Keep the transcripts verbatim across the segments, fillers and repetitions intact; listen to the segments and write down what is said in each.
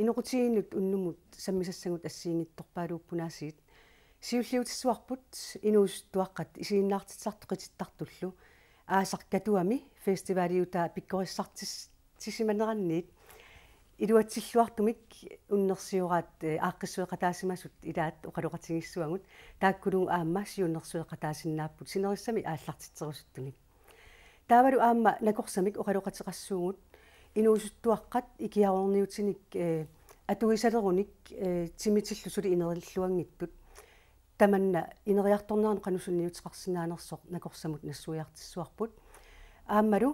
Inoqutigiinnut unnummut sammisassagut assigiinngitsorpaaluupput aasiit. Siulliutissuarput inuusuttuaqqat isiginnaartitsisartut qitittartullu aasaq Katuami festivaliutaa pikkorissartis- -simaneranniit iluatsilluartumik unnersioraat, eh, aaqqissueqataasimasut ilaat oqaloqatigiissavagut, taakkulu aamma siunnersueqataasinnaapput sinerissami aallartitserusuttumik. Taavalu aamma nakorsamik oqaloqateqassuugut inuusuttuaqqat ikiaroorniutinik, eh, atuisalerunik, eh, timitillu suli inerilluanngitsut. Tamanna ineriartornerani qanoq sunniuteqarsinnaanersoq nakorsamut nassuiartissuarput. Aammalu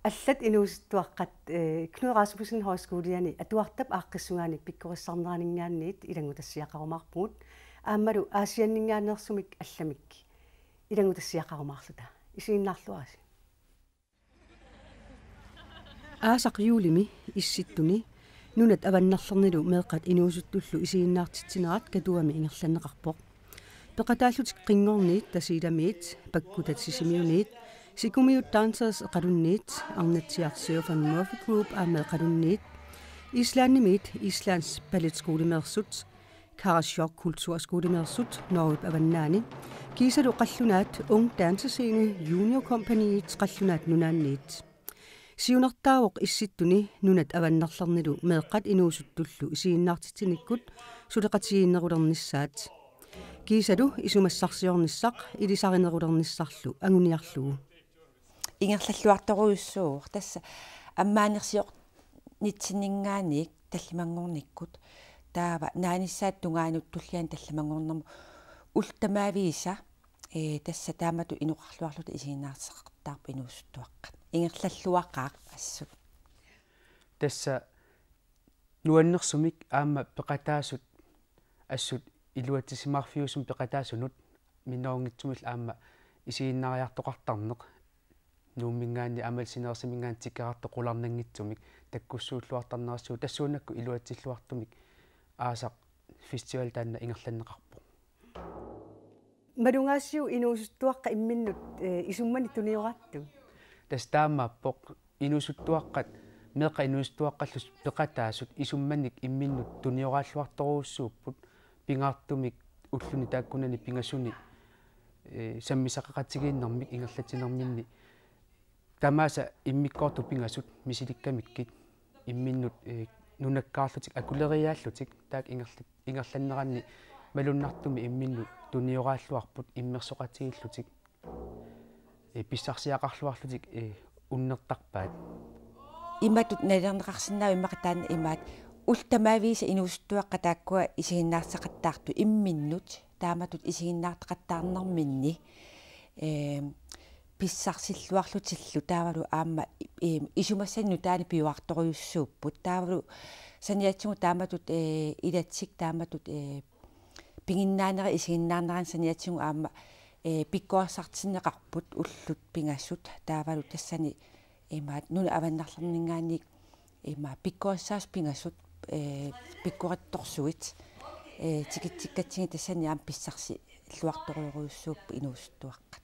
allat inuusuttuaqqat, eh, Knud Rasmussen Højskoliani atuartap aaqqissugaani pikkorissarneraninngaanniit ilanngutassiaqarumaarpugut. Aammalu Aasianninngaanneersumik allamik ilanngutassiaqarumaarluta. Isiginnaarluarisi. Aasaq juulimi Issittuni nunat avannarlernilu meeqqat inuusuttullu isiginnaartitsinerat Katuami ingerlanneqarpoq. Peqataallutik Qinngorniit, Tasiilamiit, Pakkutat Sisimiuniit, Sikumiut Dancers Iqalunniit, Arnatsiaq Surf and Murphy Group aamma Iqalunniit, Islandimiit, Islands Balletskolemeersut, Karasjok Kulturskolemeersut Norgep Avannaani, kiisalu qallunaat Ung Dansescene Junior Companiet Qallunaat Nunaanniit. Siunertaavoq Issittuni nunat avannarlernilu meeqqat inuusuttullu isiginnaartitsinikkut suleqatigiinnerulernissaat. Kiisalu isumassarsiornissaq ilisarinerulernissarlu anguniarlugu. Ingerlalluartorujussuuvoq tassa ammaanersiornitsinninngaanniit tallimanngornikkut. Taava naanissaata tungaanut tullianut tallimanngornermut ullut tamaviisa, ee, tassa taamatut inoqarluarluta isiginnaartitseqartarput inuusuttuaqqat. Ingerlalluaqaaq assut. Tassa nuannersumik aamma peqataasut assut iluatsisimaarfiusumik peqataasunut minnerunngitsumillu aamma isiginnaariartoqartarneq Nuumminngaanniit aamma sinerissaminngaanniit tikeraartoq qularnanngitsumik takkussuulluartarnerassuuvoq tassuunakkut iluatsilluartumik aasaq festival taanna ingerlanneqarpoq. Malugaasiuk inuusuttuaqqat imminnut, eh, isummanik tunioraatsigit? Tassa taamaappoq inuusuttuaqqat, meeqqat inuusuttuaqqallu peqataasut isummanik imminnut tunioraalluartorujussuupput pingaartumik ulluni taakkunani pingasuni, eh, sammisaqaqatigiinnermik ingerlatsinerminni. Tamaasa immikkoortut pingasut misilikkamikkit imminnut, eh, nunakkaarlutik akuleriaallutik taakku ingerla-, ingerlanneranni malunnartumik imminnut tunioraalluarput immersoqatigiillutik, eh, pissarsiaqarluarlutik, eh, unnertarpaat. Imatut nalilerneqarsinnaavoq immaqa taanna imaat ullut tamaviisa inuusuttuaqqat taakkua isiginnaartitseqattaartut imminnut taamatut isiginnaartitseqattaarnerminni, eh, pissarsilluarlutillu taavalu aamma, eh, isumassanik nutaanik piuartorujussuupput. Taavalu saniatigut taamatut, eh, ilatik taamatut, eh, piginnaanerit isiginnaarneranni saniatigut aamma, eh, pikkorissartinneqarput ullut pingasut taavalu tassani imaat nunat avannarlerninngaanniit imaat pikkorissaasut pingasut, eh, pikkorittorsuit, eh, tikitsikkatsigit tassani aamma pissarsilluartorujorujussuupput inuusuttuaqqat.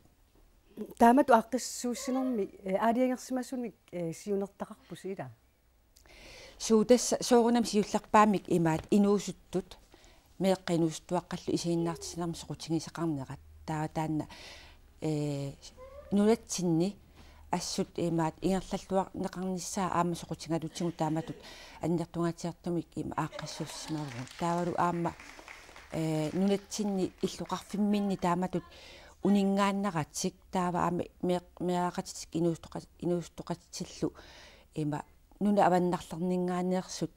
Taamatut aaqqissuussinermi, eh, aalajangersimasunik, eh, siunertaqarpusi ilaa? Suu tassa soorunami siullerpaamik imaat inuusuttut meeqqat inuusuttuaqqallu isiginnaartitsinermik soqutigisaqarnerat. Taava taanna, eh, nunatsinni assut imaat ingerlalluarneqarnissaa aamma soqutigalutigu taamatut annertungaatsiartumik ima aaqqissuussimavugut. Taavalu aamma, eh, nunatsinni illoqarfimminni taamatut uninngaannaratik taava aamma meeq-, meeraqatitik inuusoqa-, inuusuttoqatitillu ima nunat avannarlerninngaanneersut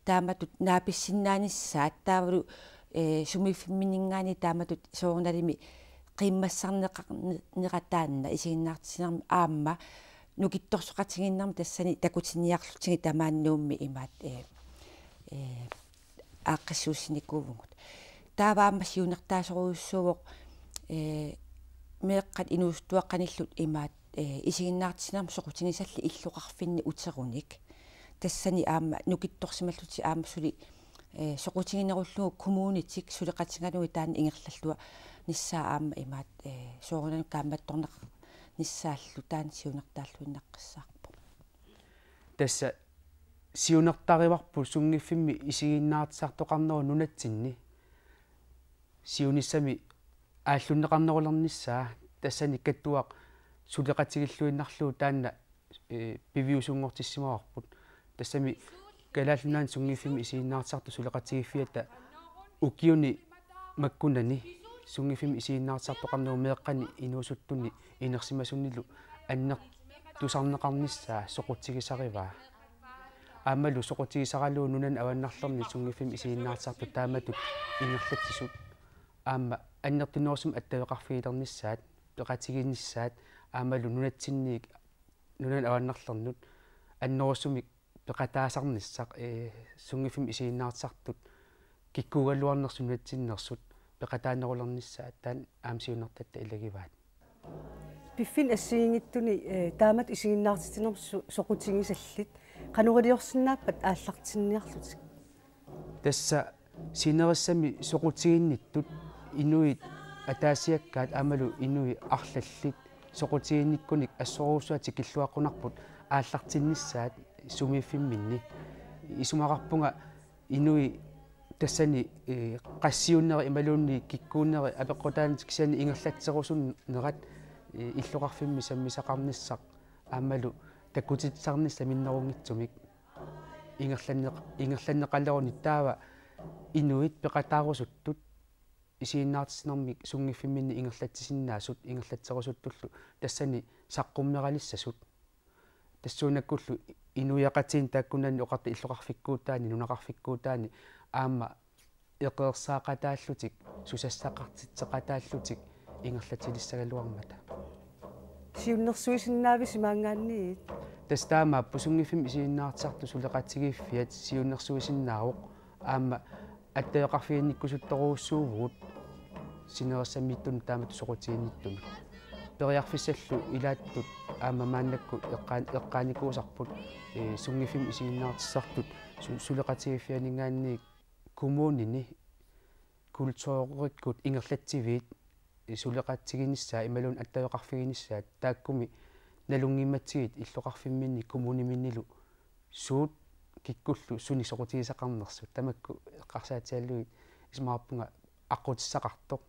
taamatut naapissinnaanissaat taavalu, eh, sumiiffimminninngaanniit taamatut soorunalimi qiimmassarneqarnera taanna isiginnaartitsinermi aamma nukittorsoqatigiinnermi tassani takutinniarlutigit tamaani Nuummi imaat, eh, eh, aaqqissuussinikuuvugut. Taava aamma siunertaasorujussuuvoq, eh, meeqqat inuusuttuaqqanillu imaat, eh, isiginnaartitsinermik soqutigisallit illoqarfinni uterunik. Tassani aamma nukittorsimallutik aamma suli, eh, soqutiginerullugu kommunitik suleqatigalugit taanna ingerlalluarnissaa aamma imaat, eh, soorunami kaammattorneqarnissaallu taanna siunertaalluinnaqqissaarpoq. Tassa Siunertarivarput sunngiffimmi isiginnaartitsisartoqarnerup nunatsinni siunissami aallunneqarnerulernissaa, tassani Qaqortuaq suleqatigilluinnarlugu taanna, eh, piviusunngortissimavarput. Tassami Kalaallit Nunaanni sunngiffimmi isiginnaartitsisartut suleqatigiiffiata ukiuni makkunani sunngiffimmi isiginnaartitsisartoqarnerup meeqqani inuusuttuni inersimasunilu annertusarneqarnissaa soqutigisarivaa. Aammalu soqutigisaralugu nunanut avannarlerni sunngiffimmi isiginnaartitsisartut taamatut ingerlatsisut. Aamma annertunerusumik attaveqarfigilernissaat, peqatigiinnissaat, aammalu nunatsinniit nunanut avannarlernut annerusumik peqataasarnissaq, eh, sunngiffimmi isiginnaartitsisartut kikkuugaluarnersut nunatsinneersut peqataanerulernissaat taanna aamma siunertatta ilagivaat. Piffinni assigiinngitsuni, eh, taamatut isiginnaartitsinermut su-, soqutigisallit, qanoq iliorsinnaappat aallartinniarlutik? Tassa sinerissami soqutiginnittut inuit ataasiakkaat aammalu inuit arlallit soqutiginnikkunik assorujussuaq tikilluaqqunarput aallartinnissaat sumiiffimminni. Isumaqarpunga inuit tassani, eh, qassiunerit imaluunniit kikkuunerit apeqqutaannik kisianni ingerlatserusunnerat, eh, illoqarfimmi sammisaqarnissaq aammalu takutitsisarnissaq minnerunngitsumik ingerlanneq-, ingerlanneqaleruni taava inuit peqataarusuttut isiginnaartitsinermik sunngiffimminni ingerlatsisinnaasut ingerlatserusuttullu tassani saqqummeralissasut. Tassuunakkullu inuiaqatigiinni taakkunani oqartut illoqarfikkuutaani, nunaqarfikkuutaani aamma eqeersaaqataallutik, susassaqartitseqataallutik ingerlatilissagaluarmata. Siunnersuisinnaavisi maanngaanniit? Tassa taamaappoq sunngiffimmi isiginnaartitsisartut suleqatigiiffiat siunnersuisinnaavoq aamma attaveqarfiginnikkusuttorujussuuvugut sinerissamiittunut taamatut soqutiginnittunut. Periarfissallu ilaattut aamma maannakkut eqqaan-, eqqaanikuusarput, eh, sunngiffimmi isiginnaartitsisartut su-, suleqatigiiffianinngaanniit kommunini kulturikkut ingerlatsiviit suleqatiginissaat imaluunniit attaveqarfiginissaat taakkumi nalunngimmatsigit illoqarfimminni kommunimiinnilu suut kikkullu sunik soqutigisaqarnersut tamakku eqqarsaatigalugit isumaqarpunga aqqutissaqartoq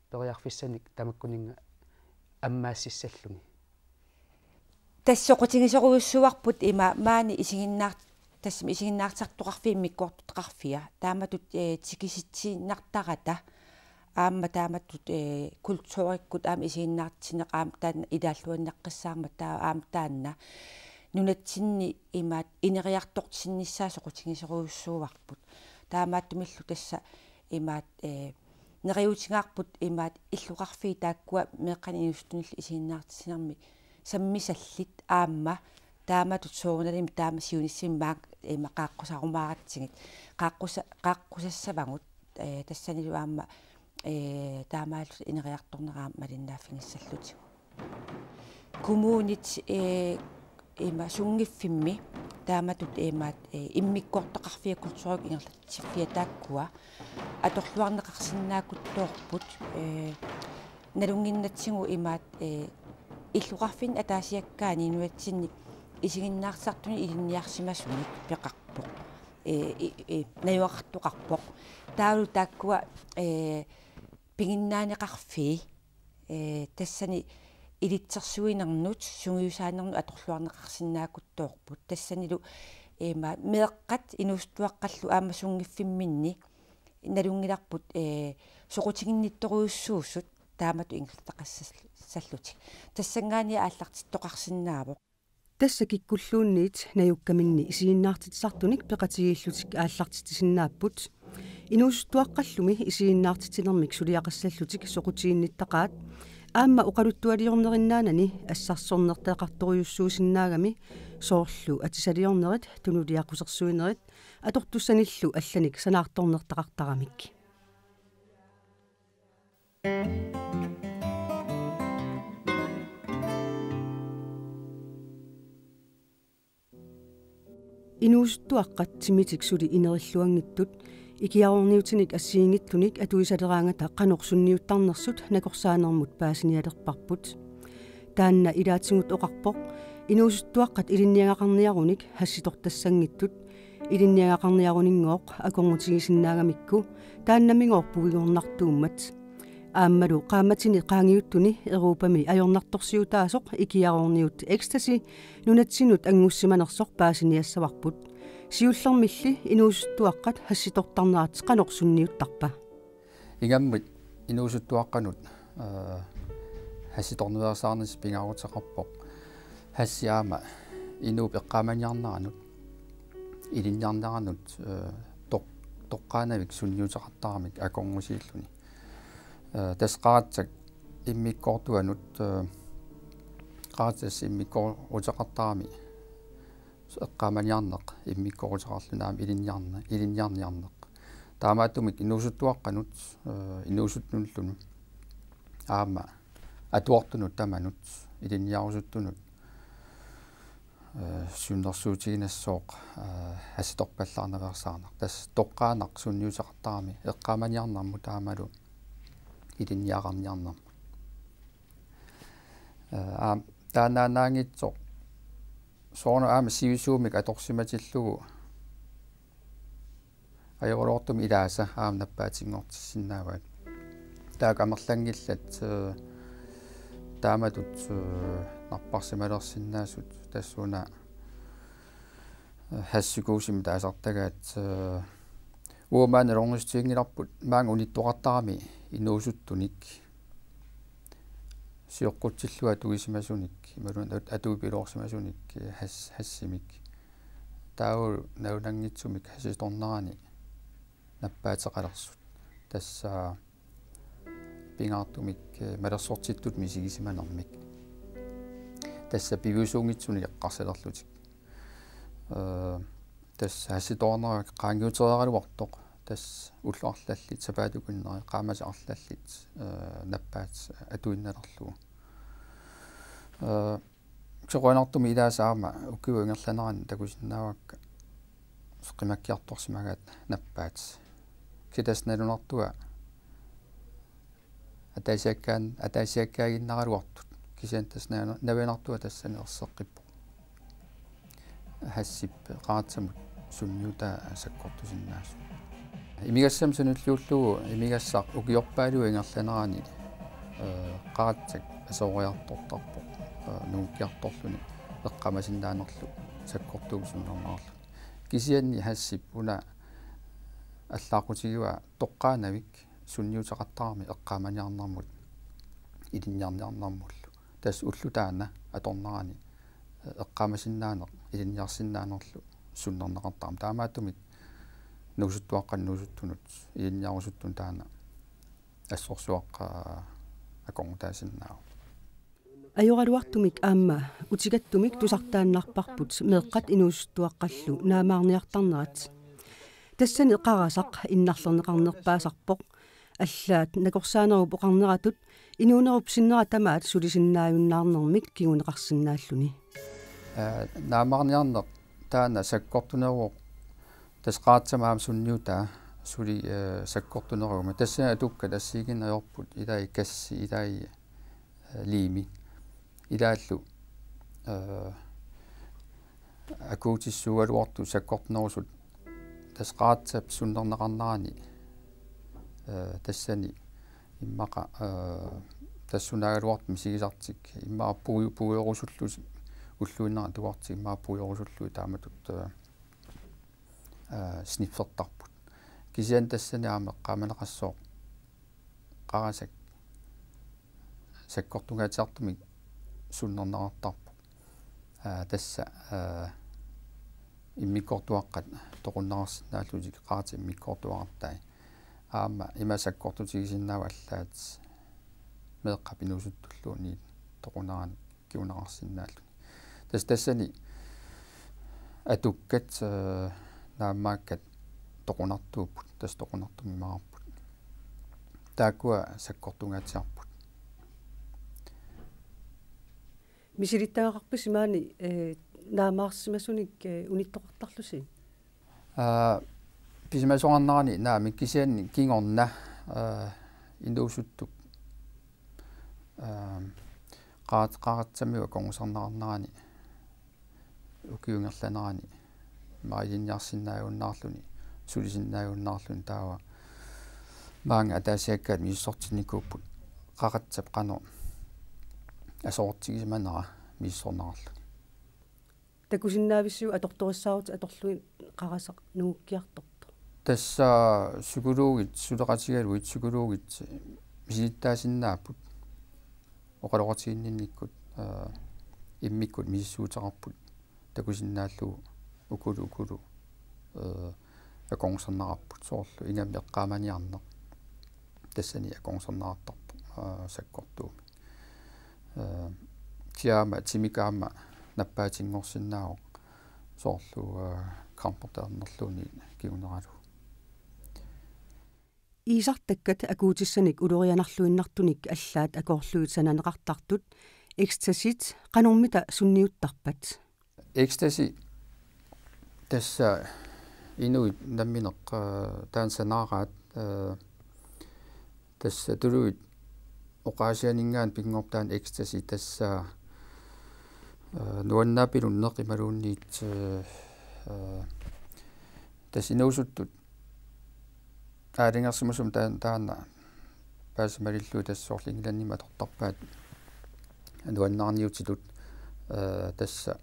periarfissanik tamakkuninnga ammaassissalluni. Tassa soqutigisorujussuuarput ima maani isiginnaar-, tassami isiginnaartitsisartoqarfia immikkoortortaqarfia. Taamatut, eh, tikisitsiinnartarata. Aamma taamatut, eh, kulturikkut aamma isiginnaartitsineq aamma taanna ilaalluinnaqqissaarmat taava aamma taanna. Nunatsinni imaat ineriartortinnissaa soqutigisorujussuuarput. Taamaattumillu tassa imaat, eh, neriuutigaarput imaat illoqarfiit taakkua meeqqanut inuusuttunullu isiginnaartitsinermi sammisallit aamma taamatut soorunalimi taama siunissami maanga ima qaaqqusarumaaratsigit. Qaaqqusa-, qaaqqusassavagut, eh, tassanilu aamma, eh, taamaallutik ineriartornerat aamma malinnaaffigissallutigu. Kommunit, eh, ima sunngiffimmi taamatut imaat, eh, immikkoortoqarfia kulturikkut ingerlatsiffia taakkua atorluarneqarsinnaakuttoorput, eh, nalunnginnatsigu imaat, eh, illoqarfinni ataasiakkaani nunatsinni isiginnaartitsisartunit ilinniarsimasumik peqarpoq. Eh, i-, i-, najugaqartoqarpoq. Taavalu taakkua, eh, piginnaaneqarfii, eh, tassani ilitsersuinernut, sungiusaanernut atorluarneqarsinnaakuttoorput. Tassanilu, eh, ma-, meeqqat inuusuttuaqqallu aamma sunngiffimminni nalunngilarput, eh, soqutiginnittorujussuusut taamatut ingerlataqassal-, sallutik. Tassanngaanniit aallartittoqarsinnaavoq. Tassa kikkulluunniit najukkaminni isiginnaartitsisartunik peqatigiillutik aallartitsisinnaapput. Inuusuttuaqqallumi isiginnaartitsinermik suliaqassallutik soqutiginnittaqaat. Aamma oqaluttualiornerinnaanani assarsornertaqartorujussuusinnaagami soorlu atisaliornerit tunuliaqqusersuinerit atortussanillu allanik sanaartornertaqartaramik. Inuusuttuaqqat timitik suli inerilluanngitsut ikiaroorniutinik assigiinngitsunik atuisaleraangata qanoq sunniuttarnersut nakorsaanermut paasinialerparput. Taanna ilaatigut oqarpoq inuusuttuaqqat ilinniagaqarniarunik hassitortassanngitsut Ilinniagaqarniaruninngooq akornutigisinnaagamikku taannamigooq puigornartuummat. Aammalu qaammatini qaangiuttuni Europami ajornartorsiutaasoq ikiaroorniut ecstasy nunatsinut anngussimanersoq paasiniassavarput. Siullermilli inuusuttuaqqat hassitortarnerat qanoq sunniuttarpa? Ingammik inuusuttuaqqanut, eh, hassitorniarsaarnissaq pingaaruteqarpoq. Hassi aamma inuup eqqaamaniarneranut, ilinniarneranut, eh, toq-, toqqaannavik sunniuteqartaramik akornusiilluni. Eh, tassa qaratsak immikkoortuanut, eh, qaratsassap immikkooruteqartarami eqqaamaniarneq, immikkooruteqarluni aamma ilinniarne-, ilinniarniarneq. Taamaattumik inuusuttuaqqanut, eh, inuusuttunnullu aamma atuartunut tamanut, ilinniarusuttunut, eh, sunnersuutiginassooq, eh, hassitorpallaarnaveersaarneq. Tassa toqqaannaq sunniuteqartarami eqqaamaniarnermut aammalu ilinniaqarniarnermut. Eh, aam-, taannaannaanngitsoq soorlu aamma sivisuumik atorsimatillugu ajoraluartumik ilaasa aamma nappaatinngortissinnaavaat. Taakku amerlanngillat, eh, taamatut, eh, napparsimalersinnaasut tassuuna, eh, hassikuusumik taasartagaat, eh, uagut maani nalornissutiginngilarput maanga unittoqartarami inuusuttunik. Sioqqutsillugu atuisimasunik, imaluunniit at-, atuipiloorsimasunik, eh, has-, hassimik. Taavalu nalunanngitsumik hassitornerani nappaateqalersut. Tassa pingaartumik, eh, malersortittutut misigisimanermik. Tassa pivisuunngitsunik eqqarsalerlutik. Eh, tassa hassitoorneq qaangiutereeraluartoq. Tassa ullut arlallit, sapaatip akunneri, qaammatit arlallit, eh, nappaat atuinnalerlugu. Eh, Soqutiginartumik ilaasa aamma ukiup ingerlanerani takusinnaavakka qimakkiartorsimagaat nappaat. Kisianni tassa nalunartua ataasiakkaan-, ataasiakkaaginnaraluartut. Kisianni tassa na-, navianartua tassani erseqqippoq. Hassip qaratsamut sunniutaa sakkortusinnaasoq. Imigassamik sanilliullugu imigassaq ukiorpaaluit ingerlanerani, eh, qaratsak asooriartortarpoq, eh, nungukkiartorluni eqqaamasinnaanerlu sakkortuumik sunnernerarluni. Kisianni hassip una allaaqutigivaa toqqaannavik sunniuteqartarami eqqaamaniarnermut ilinniarniarnermullu. Tassa ulloq taanna atornerani, eh, eqqaamasinnaaneq ilinniarsinnaanerlu sunnerneqartarami. Taamaattumik inuusuttuaqqanut inuusuttunut ilinniarusuttunut taanna assorsuaq, aa, akornutaasinnaavoq. Ajoraluartumik aamma utigattumik tusartaannarparput meeqqat inuusuttuaqqallu naamaarniartarnerat. Tassani qarasaq innarlerneqarnerpaasarpoq. Allaat nakorsaanerup oqarneratut inuunerup sinnera tamaat sulisinnaajunnaarnermik kinguneqarsinnaalluni. Aa, naamaarniarneq taanna sakkortuneruvoq, tassa qaratsamut aamma sunniutaa suli, eh, sakkortunerugami. Tassani atukkat assigiinngitsut ajorput, ilai gassi, ilai, eh, liimi. Ilaallu, eh, akuutissuugaluartut sakkortunerusut tassa qaratsap sunnerneqarnerani, eh, tassani immaqa, eh, tassa sunaagaluartut misigisartik, immaqa puiu-, puiorusullutik ulluinnarni atuartik, immaqa puiorusullugit taamatut, eh, eh, sniffertarput. Kisianni tassani aamma eqqaamaneqassooq qarasak sakkortungaatsiartumik sunnerneqartarpoq. Aa, tassa, aa, immikkoortuaqqat toqunneqarsinnaallutik qaratsat immikkoortuaqartai. Aamma ima sakkortutigisinnaavallaat meeqqap inuusuttulluunniit toquneranik kinguneqarsinnaalluni. Tassa tassani atukkat, eh, naammaakkat toqunartuupput, tassa toqunartumik imaarput. Taakkua sakkortungaatsiarput. Misilittagaqarpisi maani, eh, naamaarsimasunik, eh, unittoqartarlusi? Aa, pisimasoqarnerani naamik kisianni kingorna, aa, inuusuttup, aa, qarat-, qaratsamiut akornusarneqarnerani ukiup ingerlanerani Maajinniarsinnaajunnaarluni, sulisinnaajunnaarluni taava maanga ataasiakkaat misissortinnikuupput qaqatsap qanoq aserortigisimanera misissorneqarluni. Takusinnaavissiuk atortorissaarutit atorlugit qarasaq nungukkiartortoq? Tassa psykologit suleqatigalugit psykologit misilittaasinnaapput oqaloqatiginninnikkut, aa, immikkut misissuuteqarput takusinnaallugu ukulu ukulu, aa, akornuserneqarput soorlu ingammik eqqaamaniarneq. Tassani akornuserneqartarpoq, aa, sakkortuumik. Aa, kisianni aamma timik aamma nappaatinngorsinnaavoq soorlu, aa, kamperternerluunniit kinguneralugu. Iisartakkat akuutissanik ulorianarluinnartunik allaat akoorlugit sananeqartartut ekstasit qanormita sunniuttarpat? Ekstasi tassa inuit nammineq, aa, taanna sanaaraat, aa, tassa tuluit oqaasianinngaanniit pinngorpoq taanna ekstasi tassa, aa, nuannaapilunneq imaluunniit, aa, aa, tassa inuusuttut aalajangersimasumik taan-, taanna paasimalillugit tassa soorlu Englandimi atortarpaat nuannaarniutitut, aa, tassa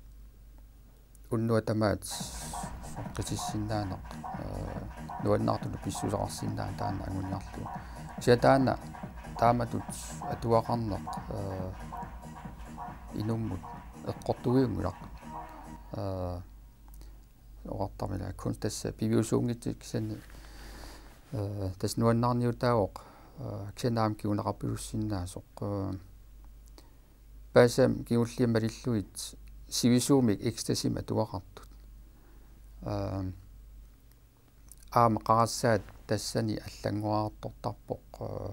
unnuaq tamaat qitissinnaaneq, aa, nuannaartunut pissusaqarsinnaaneq taanna anguniarlugu. Kisianni taanna taamatut atuaqarneq, aa, inummut eqqortuiunngilaq. Aa, oqartarmila kun tassa piviusuunngitsoq kisianni, aa, tassa nuannaarniutaavoq, aa, kisianni aamma kinguneqarpallussinnaasoq, aa, paasisami kingulliit malillugit sivisuumik ekstasimi atuaqartut. Aa, aamma qarassaat tassani allanngoriartortarpoq, aa,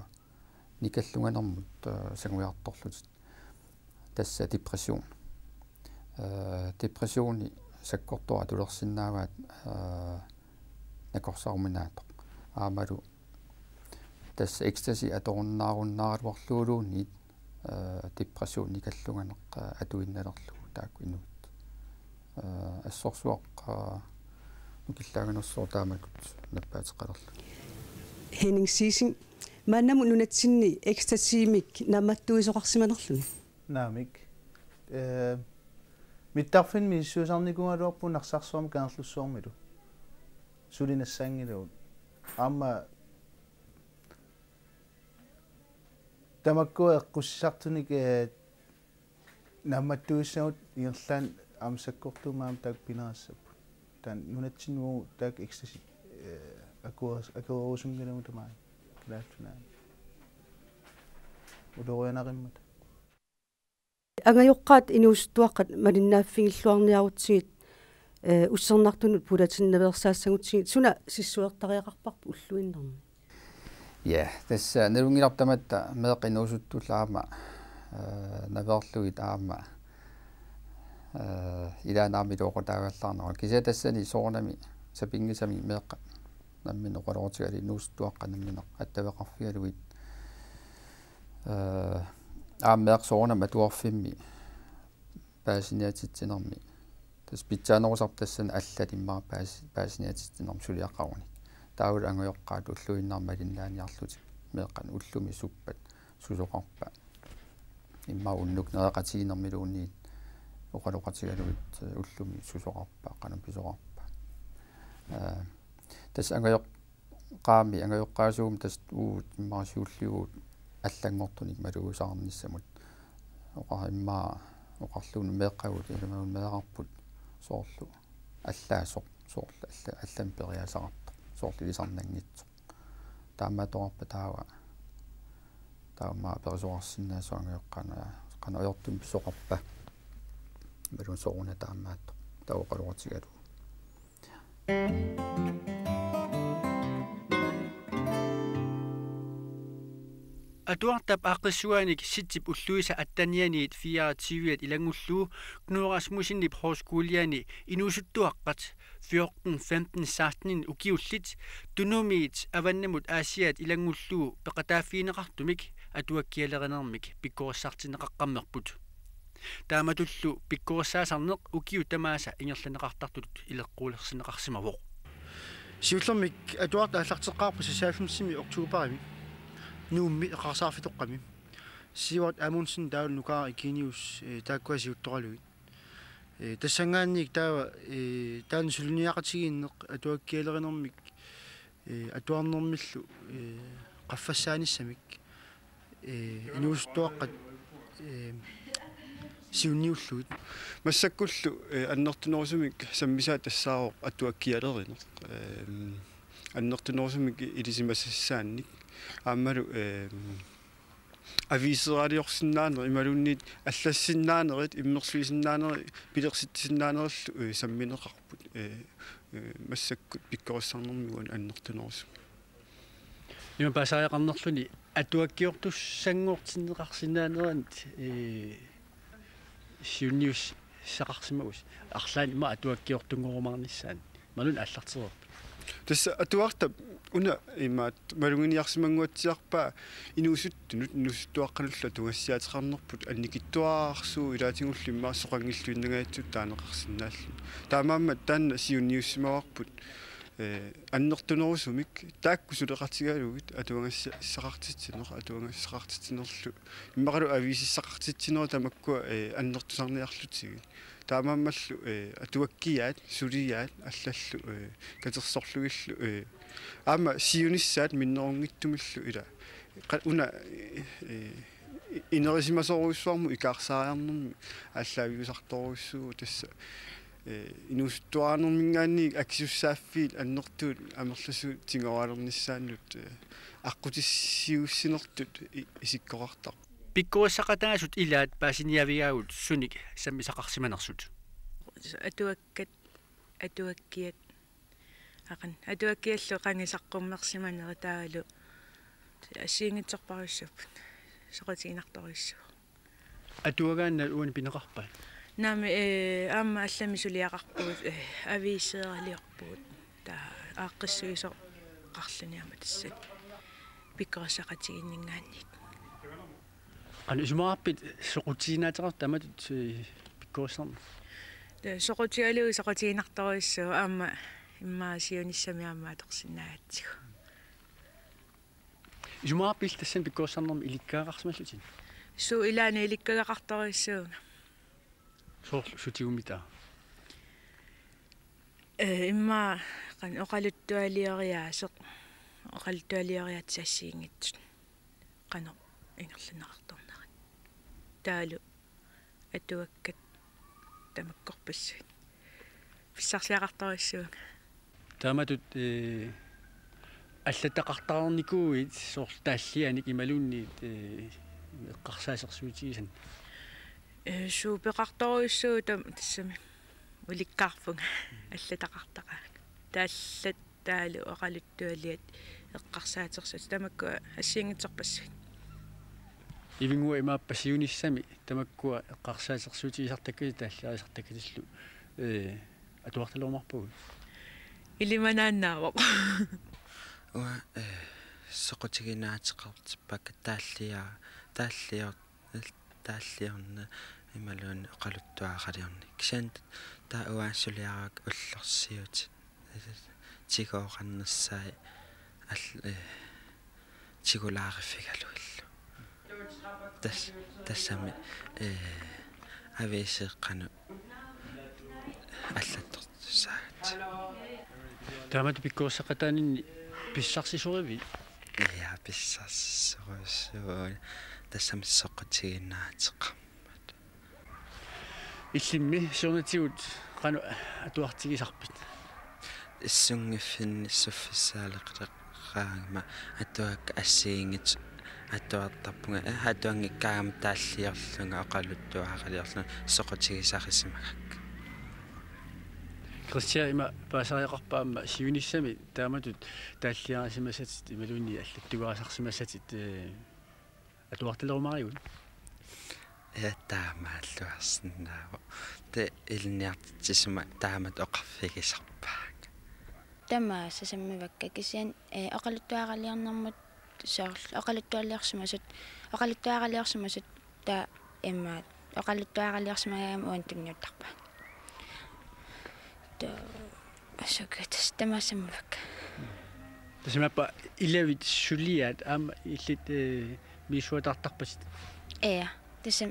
nikallunganermut, aa, sanguiartorlutit. Tassa depression. Aa, depressioni sakkortooq atulersinnaavaat, aa, nakorsaruminaatsoq. Aammalu tassa ekstasi atorunnaarunnaaraluarluguluunniit, aa, depression nikallunganeq, aa, atuinnalerlugu taakku inuit. Aa, assorsuaq, aa, nukillaaganersoq taamatut nappaateqalerluni. Henning Sising, maannamut nunatsinni ekstasimik naammattuisoqarsimanerluni? Naamik. Ee, mittarfinni misissuisarnikuugaluarpugut Narsarsuarmi Kangerlussuarmilu. Suli nassaanngilagut. Aamma tamakkua eqqussisartunik, ee, naammattuissagut ingerlaannaq aamma sakkortuumik aamma taakku pineqassapput. Taanna nunatsinni uagut taakku ekstasit, ee, akueris-, akuerusunngilagut tamaat. Kalaallit Nunaanni. Ulorianarimmata. Angajoqqaat inuusuttuaqqat malinnaaffigilluarniarutsigit, ee, ussernartunut pulatinnaveersaassagutsigit suna sissuertariaqarparput ulluinnarni? Ja, tassa nalunngilarput tamatta meeqqat inuusuttullu aamma, ee, naveerlugit aamma, ee, ilaanni aamma iluaqutaagallaarnerat. Kisianni tassani soorunami sapinngisamik meeqqat namminneq oqaloqatigalugit inuusuttuaqqat namminneq attaveqarfigalugit, ee, aamma meeqqat soorunami atuarfimmi paasiniatitsinermi. Tassa pitsaanerusarput tassani allat immaqa paas-, paasiniatitsinermi suliaqarunik. Taavalu angajoqqaat ulluinnarni malinnaaniarlutik meeqqat ullumi suppat susoqarpa. Immaqa unnuk nereqatigiinnermiluunniit oqaloqatigalugit, ee, ullumi susoqarpa, qanoq pisoqarpa. Ee, tassa angajoq-, qaami angajoqqaasuugami tassa uagut immaqa siulliuut allanngortunik malugisaqarnissamut. Oqa-, immaqa oqarluni meeqqagut ilumagun meerarput soorlu allaasoq, soorlu alla-, allamik periaasaqartoq, soorlu ilisarnanngitsoq. Taamaattoqarpat taava. Taava aamma perisoqarsinnaasoq angajoqqaat qanoq ajortumik pisoqarpa. Imaluunniit soorunami taamaattoq. Taava oqaloqatigalugu. Atuartap aaqqissuaanik Sitsip ulluisa attenianiit fireogtyviat ilanngullugu Knud Rasmussenip Højskoliani inuusuttuaqqat fjorten, femten, seksten ukiullit Tunumiit avannamut Aasiaat ilanngullugu peqataaffigineqartumik atuakkialerinermik pikkorissartinneqaqqammerput. Taamatullu pikkorissaasarneq ukiut tamaasa ingerlanneqartartutut ileqquulersinneqarsimavoq. Siullermik atuartut aallarteqqaarput seksoghalvfemsimi oktoberimi Nuummi eqqarsarfitoqqami. Sivert Amundsen taavalu Nukaaraq Eugenius, eh, taakkua siuttoralugit. Eh, tassanngaanniit taava, eh, taanna suliniaqatigiinneq atuakkialerinermik, eh, atuarnermillu, eh, qaffassaanissamik, eh, inuusuttuaqqat, eh, siunniullugit. Massakkullu, eh, annertunerusumik sammisaat tassaavoq atuakkialerineq. Eh, annertunerusumik ilisimasassaannik. Aammalu, eh, aviiseraaliorsinnaanerit imaluunniit allassinnaanerit, immersuisinnaanerit, pilersitsisinnaanerillu, eh, sammineqarput, eh, eh, massakkut pikkorissarnermik uani annertunerusumik. Ima paasariaqarnerluni atuakkiortussanngortinneqarsinnaaneranit, eh, siunniussaqarsimavusi. Arlaannik ima atuakkiortunngorumaarnissaanut. Imaluunniit aallartereerpit? Tassa atuartap una imaattoq maluginiarsimannguatsiarpaa inuusuttunut, inuusuttuaqqanullu atugassiaateqarnerput annikitsuararsuuvoq, ilaatigullu immaqa soqanngilluinnangajatsitut taaneqarsinnaalluni. Taamaammat taanna siunniussimavarput, eh, annertunerusumik taakku suleqatigalugit atuagassaqartitsineq, atuagassaqartitsinerlu immaqalu aviisissaqartitsineq tamakkua, eh, annertusarniarlutigit. Taamaammallu, eh, atuakkiaat, suliaat, allallu, eh, katersorlugillu, eh, aamma siunissaat minnerunngitsumillu ila. Qa-, una, eh, inerisimasorujussuarmut ikaarsaariarnermi aallaaviusartorujussuuvoq tassa, eh, inuusuttuararnermiingaanniit akisussaaffiit annertuut amerlasuut tigooralernissaannut, eh, aqqutissiuussinertut i-, isikkoqartarpoq. Pikkorissaqataasut ilaat paasiniaavigaagut sunik sammisaqarsimanersut. Atuakkat, atuakkiat, aqan, atuakkiallu qanga saqqummersimanerit taavalu assigiinngitsorpassuupput, soqutiginartorujussuuvoq. Atuagaannaat uani pineqarpat? Naamik, eh, aamma allamik suliaqarpugut, eh, aviiseeraliorpugut. Taava aaqqissuisoqarluni aamma tassani pikkorissaqatigiinninngaanniit. Qanoq isumaqarpit soqutiginaateqartut taamatut, eh, pikkorissarneq? Taava soqutigalugu soqutiginartorujussuuvoq aamma immaqa siunissami aamma atorsinnaagatsigu. Isumaqarpit tassani pikkorissarnermi ilikkagaqarsimallutit? Suu, ilaanni ilikkagaqartorujussuuvunga. Soorlu sutigummitaa? Eh, immaqa qanoq oqaluttualioriaaseq, oqaluttualioriaatsit assigiinngitsut qanoq ingerlanneqartarnerat. Taavalu atuakkat tamakkorpassuit. Pissarsiaqartorujussuuvunga. Taamatut, eh, allataqartarnikuuit soorlu taallianik imaluunniit, eh, eqqarsaatersuutigisannik? Eh, suu, peqartorujussuuvoq tam-, tassami ulikkaarpunga allataqartaqaanga. Taallat taavalu oqaluttualiat eqqarsaatersuutit tamakkua assigiinngitsorpassuit. Ivinnguaq imaappa siunissami tamakkua eqqarsaatersuutigisartakkatit taalliarisartakkatillu, eh, atuartalerumaarpagut? Ilimanaannaavoq. Uanga, eh, soqutiginaateqartippakka taallia-, taallior-, taalliorneq imaluunniit oqaluttuaraliorneq. Kisianni taava uanga suliarakku ullorsiutit tigooqarnissaat al-, eh, tigulaariffigalugillu. Tas-, tassami, eh, aviiseeqqanut allattortussaagatsigu. Taamatut pikkorissaqataaninni pissarsisorivit? Ja, pissarsisorujussuuvoq tassami soqutiginaateqarmat. Illimmi siornatigut qanoq atuartigisarpit? Issunngiffinni suffissaaleqaqqaarama atuakkat assigiinngitsut atuartarpunga, eh, atuanngikkaangama taalliorlunga oqaluttuaraliorlunga soqutigisarisimagakku. Kristian, ima paasariaqarpa aamma siunissami taamatut taalliarisimasatit imaluunniit allattugaasarsimasatit, eh, atuartalerumaarigut? Ja, taamaalluarsinnaavoq. Taava ilinniartitsisuma taamatut oqarfigisarpaanga. Tamaasa sammivakka kisianni, eh, oqaluttuaraliornermut soorlu oqaluttualiorsimasut, oqaluttuaraliorsimasut taava immaqa oqaluttuaraliorsimagaangama uani tunniuttarpaat. Tassa asukiaq tassa tamaasa ammavakka. Tassa imaappa ilavit suliaat aamma illit, eh, misissuataartarpatit. Ja, tassa,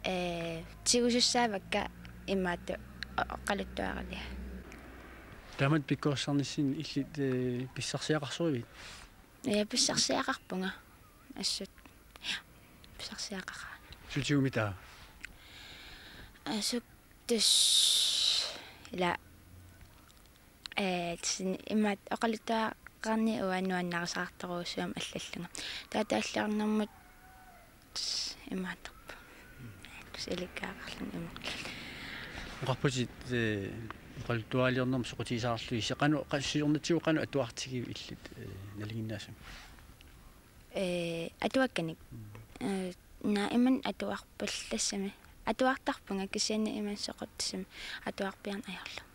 eh, tigusussaavakka imaattoq oqaluttuaraliat. Taamatut pikkorissarnissinni illit, eh, pissarsiaqarsorivit? Ja, pissarsiaqarpunga. Assut. Ja, pissarsiaqaraan. Sutigummi taava? Assut tassa ila, eh, tassa imaattoq oqaluttuaqqaarni uanga nuannarisaqartorujussuugama allallunga. Taava taalliornermut imaattarpoq. Tassa ilikkagaqarluni imaattoq. Oqarputit, eh, oqaluttuaraliornermut soqutigisaqarlusi, qanoq, qa-, siornatigut qanoq atuartigivit illit, eh, nalinginnaasumik? Eh, atuakkanik. Mm. Eh, naamik atuarpallaassammat. Atuartarpunga kisianni imannak soqutigisumik atuarpiarneq ajorlugu.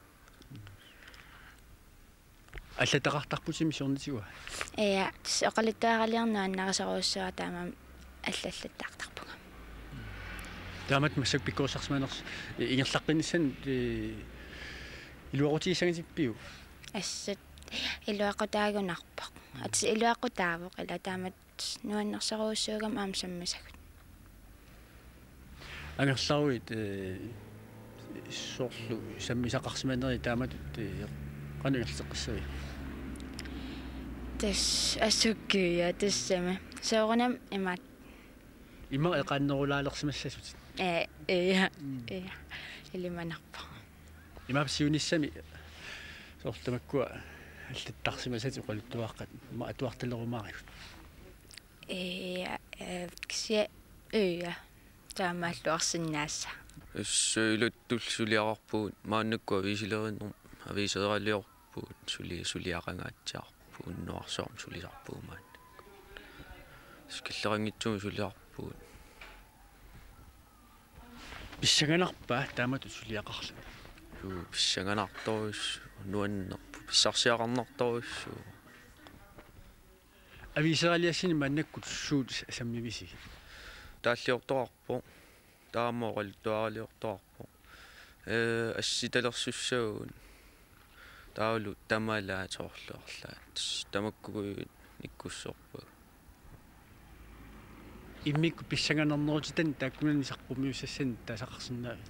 Allattaqartarputimmi siornatigut? Ja, tassa oqaluttuaraliorneq nuannarisorujussuara taamaammat allallattaartarpunga. Taamatut massakkut pikkorissarsimanersoq ingerlaqqinnissanut, eh, iluaqutigissagatigippiuk? Assut iluaqutaagunarpoq. Atis iluaqutaavoq ila taamatut nuannersorujussuugami aamma sammisagut. Angerlaruit, eh, soorlu sammisaqarsimanerit taamatut, eh, qanoq ingerlateqqissavit? Tassa asukiaq tassami. Soorunami imaattoq. Immaqa eqaannerulaalersimassasutit. Eh, ja, mm, ja. Ilimanarpoq. Imaappa siunissami soorlu tamakkua allattarsimasatit oqaluttuaqqat immaqa atuartalerumaarigut? Ja, eh, kisianni, ja. Taamaalluarsinnaassaaq. Assut ilattulli suliaqarpugut maannakkut aviisilerinerm-, aviiseraliorpugut suli-, suliaqangaatsiarpugut unnuarsuarmi sulisarpugut maannakkut. Killeqanngitsumik suliarpugut. Pissanganarpa taamatut suliaqarlutit? Juu, pissanganartorujussuuvoq, nuannerpoq, pissarsiaqarnartorujussuuvoq. Aviiseraliassani maannakkut suut sammivisi? Taalliortoqarpoq, taama oqaluttuaraliortoqarpoq. Eh, assitalersussaagut. Taavalu tamalaat soorlu arlaat. Tamakkuuguit nikkussorpagut. Immikkut pissanganarnerutitani taakkunani saqqummiussassanik taasaqarsinnaavit?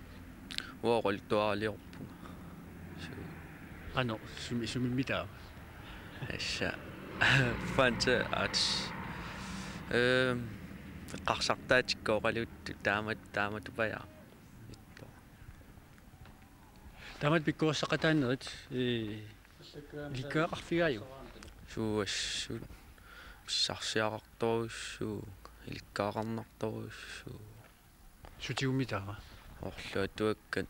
Uanga oqaluttuaraliorpunga. Suu. Qanoq, sumi-, sumimmi taava? Tassa. Fanta at. Ehm, eqqarsartaatikka oqaluuttut taamat-, taamatupajaaq. Taamatut pikkorissaqataanerit, eh, ilikkagaqarfigaajuk? Suu assut. Pissarsiaqartorujussuuvoq, ilikkagaqarnartorujussuuvoq. Sutigummi taava? Soorlu atuakkat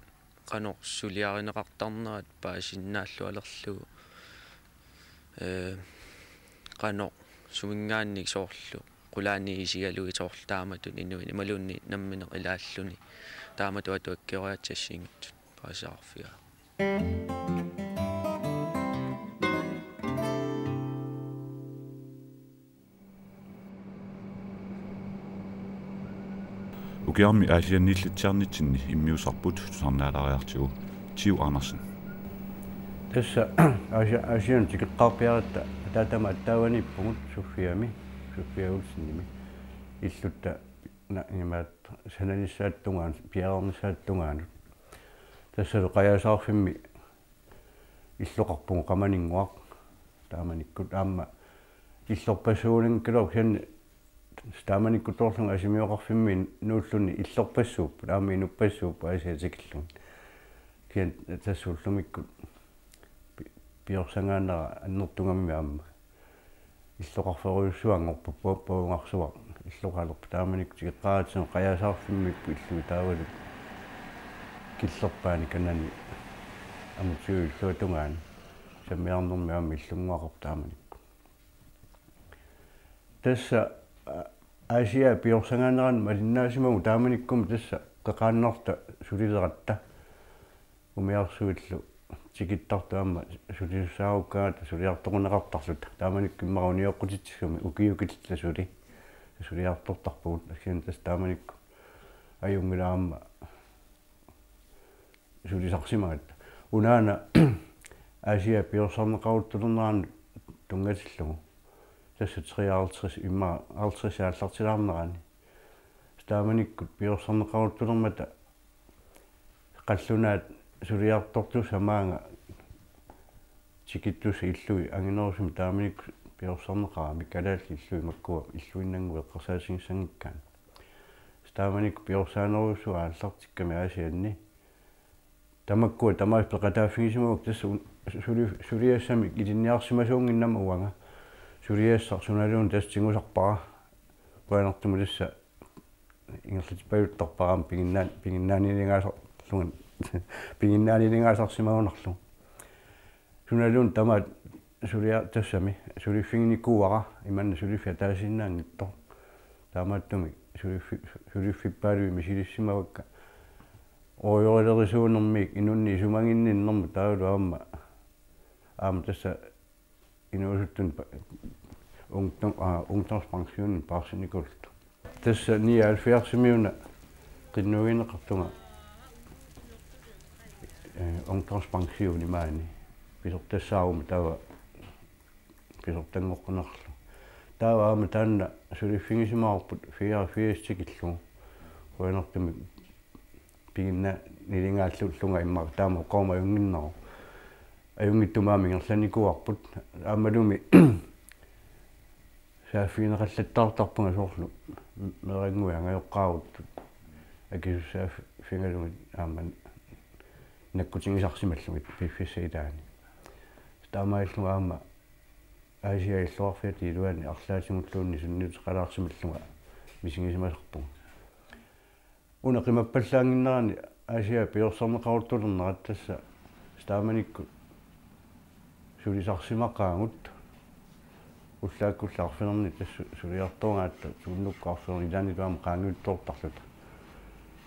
qanoq suliarineqartarnerat paasinnaallualerlugu. Eh, qanoq suminngaanniit soorlu qulaani isigalugit soorlu taamatut inuit imaluunniit nammineq ilaalluni taamatut atuakkioriaatsit assigiinngitsut paasisaqarfigaaq. Ukiarmi Aasianniillatsiarnitsinni immiussarput tusarnaalaariartigu Tiu Andersen. Tassa Aasi-, Aasianni tikeqqaarpiaratta ataatama attaavaniippugut Sofiami, Sofia Olsenimi. Illutta na-, imaat sananissaata tungaanut, piareernissaata tungaanut. Tassalu Qajaasaarfimmi illoqarpugut Qamaninnguaq taamanikkut aamma illorpassuuninngikkaluarpoq kisianni taamanikkutoorlunga Asimioqarfimmi nuulluni illorpassuupput aamma inuppassuupput Aasiaat tikillugit. Kisianni tassa ullumikkut pi-, piorsagaanera annertugamik aamma. Illoqarferujussuanngorpoq pa-, pavunngarsuaq illoqalerpoq taamanikkut tikeqqaaratsigu Qajaasaarfimmiipput illui taavalu killerpaani kanani amutiuilluatungaani sammiarnermi aamma illunnguaqarpoq taamanikkut. Tassa, a-, Aasiaat piorsagaanerani malinnaasimavut taamanikkut tassa qeqaannarta sulileratta. Umiarsuillu tikittartut aamma sulisussaarukkaangatta suliartoruneqartarluta. Taamanikkut immaqa unioqqutitsisumi ukiukilluta suli. Suliartortarpugut assian tassa taamanikkut. Ajunngilaq aamma sulisarsimagatta. Unaana Aasiaat piorsarneqaruttulernerani tunngatillugu. Tassa treoghalvtreds immaqa halvtreds aallartilaarnerani. Taamanikkut piorsarneqaruttulermata qallunaat suliartortussat maanga tikittussat illui anginerusumik taamanikkut piorsarneqaramik kalaallit illui makkua illuinnannguit eqqarsaatigissanngikkaanni. Taamanikkut piorsaanerujussuaq aallartikkami Aasianni. Tamakkua tamaasa peqataaffigisimavakka tassa un-, suli-, suliassamik ilinniarsimasuunnginnama uanga. Suliassaq sunaluunniit tassa tigusarpara. Qujanartumik tassa ingerlatippajuttarpara aamma piginnaa-, piginnaanilingaasarlunga. Piginnaanilingaasarsimagunarlugu. Sunaluunniit tamaat sulia-, tassami suliffiginikuuara imanna suliffik ataasiinnaanngitsoq. Taamaattumik suliffi-, suliffippaalui misilissimavakka. Orujorerisuunermik inunnik isumaginninnermut taavalu aamma, aamma tassa inuusuttuni pa-, ungdom-, aa, ungdomspensioni paarsinikuulluta. Tassa nioghalvfjerdsimiuna qinnuigineqartunga, eh, ungdomspensioni maani pisortassaaruma taava pisortanngoqqunarlu. Taava aamma taanna suliffigisimavarput fireogfirs tikillugu. Qujanartumik piginnaanilingaallunga immaqa taama oqaruma ajunnginneruvoq. Ajunngitsumik aamma ingerlanikuuarput. Aammalumi saaffigineqallattaartarpunga soorlu meerannguit angajoqqaaruttut akisussaaffigalugit aamma nakkutigisarsimallugit piffissap ilaani. Taamaalillunga aamma Aasiaat illoqarfiata iluani arlaatigulluunniit sunniuteqalaarsimallunga misigisimasarpunga. Una qimappallaannginnerani Aasiaat piorsarneqaruttulernerat tassa taamanikkut sulisarsimaqaagut ullaakkullu arfineq-ninni tassa suliartorngaatta suunnukkut arfineq-ninni ilaanni aamma qaangiuttoortarluta.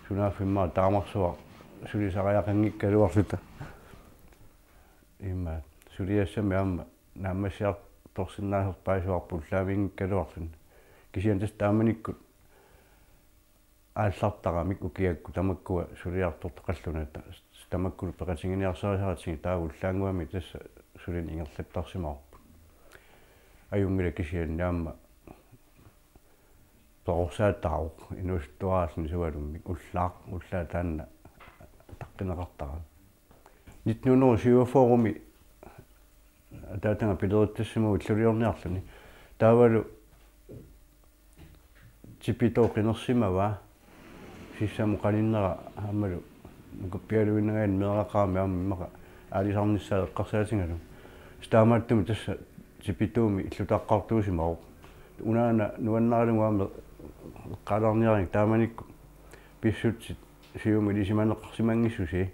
Sunaaffa immaqa taamarsuaq sulisariaqanngikkaluarluta. Immaqa suliassami aamma naammassiartorsinnaaserpaajuarput ullaamiinngikkaluarluni. Kisianni tassa taamanikkut aallartaramik ukiakkut tamakkua suliartortut qallunaat ta-, tamakkulu peqatiginiarsarisaratigit taava ullaannguami tassa sulineq ingerlattarsimavarput. Ajunngilaq kisianni aamma perorsaataavoq inuusuttuaraalluni sualummik ullaaq, ullaaq taanna ataqqineqartarami. Nitten hundrede syvogfyrre-mi ataataga pilerittassimavoq illuliorniarluni. Taavalu Tipitu qinersimavaa sissamut qaninnera aammalu nukappialuinnangaani meeraqarami aamma immaqa aalisarnissaa eqqarsaatigalugu. Taamaattumik tassa Tipituumi illutaqqartuusimavoq. Unaana nuannaralugu aamma eqqaalaarniarigakku taamanikkut pissutsit siumut ilisimaneqarsimanngissusii.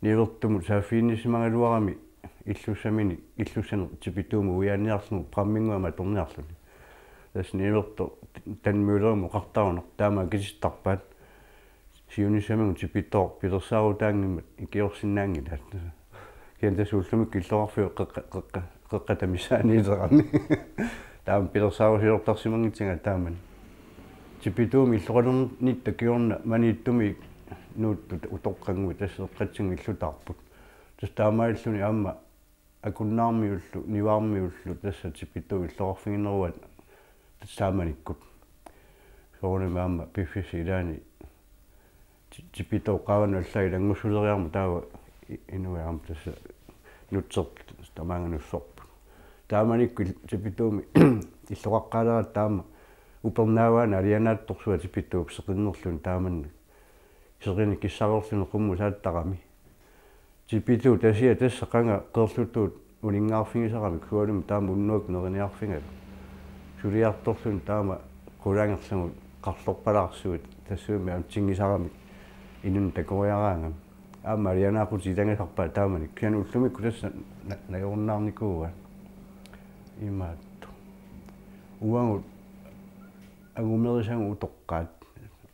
Niuertumut saaffiginnissimagaluarami illussaminik, illussanik Tipituumut uiaanniarlugu pramminnguamik atorniarluni. Tassa niuertoq Tandmøllerimut oqartarunarpoq taama akitittarpaat. Siunissamigut Tipitooq pilersaarutaanngimmat ikiorsinnaanngilaat. Kisianni tassa ullumikkut illoqarfiup qeqqa-, qeqqa-, qeqqata missaaniilerami. Taama pilersaarusiortarsimanngitsugaa taamani. Tipituumi illoqalernitta kingorna Maniitsumi nuuttut utoqqannguit tassa eqqatsinngilluarput. Tassa taamaalilluni aamma Akunnaarmiullu, Niuarmiullu tassa Tipitu illoqarfigineruaat tassa taamanikkut. Soorunami aamma piffissap ilaani Ti-, Tipitu qaavanut allaat ilanngussuleriarmat taava i-, inuit aamma tassa nutserput tamaanga nutserput. Taamanikkut il-, Tipituumi illoqaqqaaleratta taama upernaavaanni alianaatsorsuaq Tipituup seqinnerluni taamannak. Seqineq kissareerluni qummut saattarami. Tipitu tasiaq tassa qanga qeerlutuut uninngaarfigisaramik sualummik taama unnuaq neriniarfigalugu. Suliartorluni taama qulangerlugu qarlorpalaarsuit tassuumik aamma tingisaramik inunnut takoriaraangami. Aamma alianaaqutit ilagisarpaat taamani. Kisianni ullumikkut tassa na-, najorunnaarnikuuaat. Imaattoq. Uagut angumerisagut utoqqaat.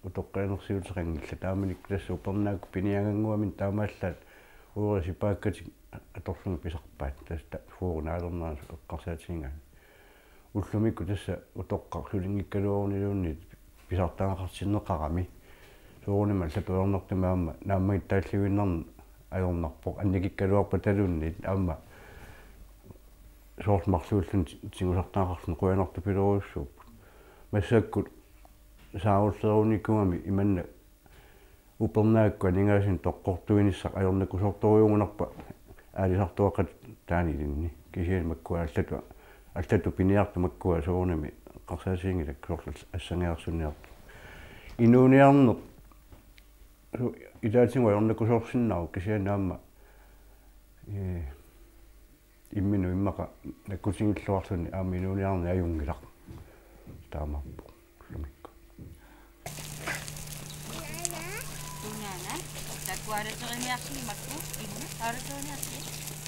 Utoqqalinersiuteqanngillat taamanikkut tassa upernaakkut piniagannguamik taamaallaat uerisipaakkati atorlugit pisarpaat tassa ta-, fuurinaalernerani eqqarsaatigigaanni. Ullumikkut tassa utoqqaq sulinngikkaluaruniluunniit pisartagaqartinneqarami. Soorunami allatut ajornartumik aamma naammagittaalliuinnarn-, ajornarpoq annikikkaluarpataluunniit aamma soorlu marluulluni tigusartagaqarluni qujanartupiloorujussuupput. Massakkut saarulleerunikuugami imanna upernaakkut aningaasat toqqortuinissaq ajornakusoortorujuugunarpoq aalisartuaqqatut taanna ilinni. Kisianni makkua allatut, allatut piniartut makkua soorunami eqqarsaatiginngilakka soorlu assangiarsunniartut. Inuuniarneq su-, ilaatigut ajornakusoorsinnaavoq kisianni aamma, ee, imminut immaqa nakkutigilluarluni aamma inuuniarneq ajunngilaq. Taamaappoq ullumikkut. Tungaanut. Takuaalateriniarlugit makku imminut aalateriniarlugit.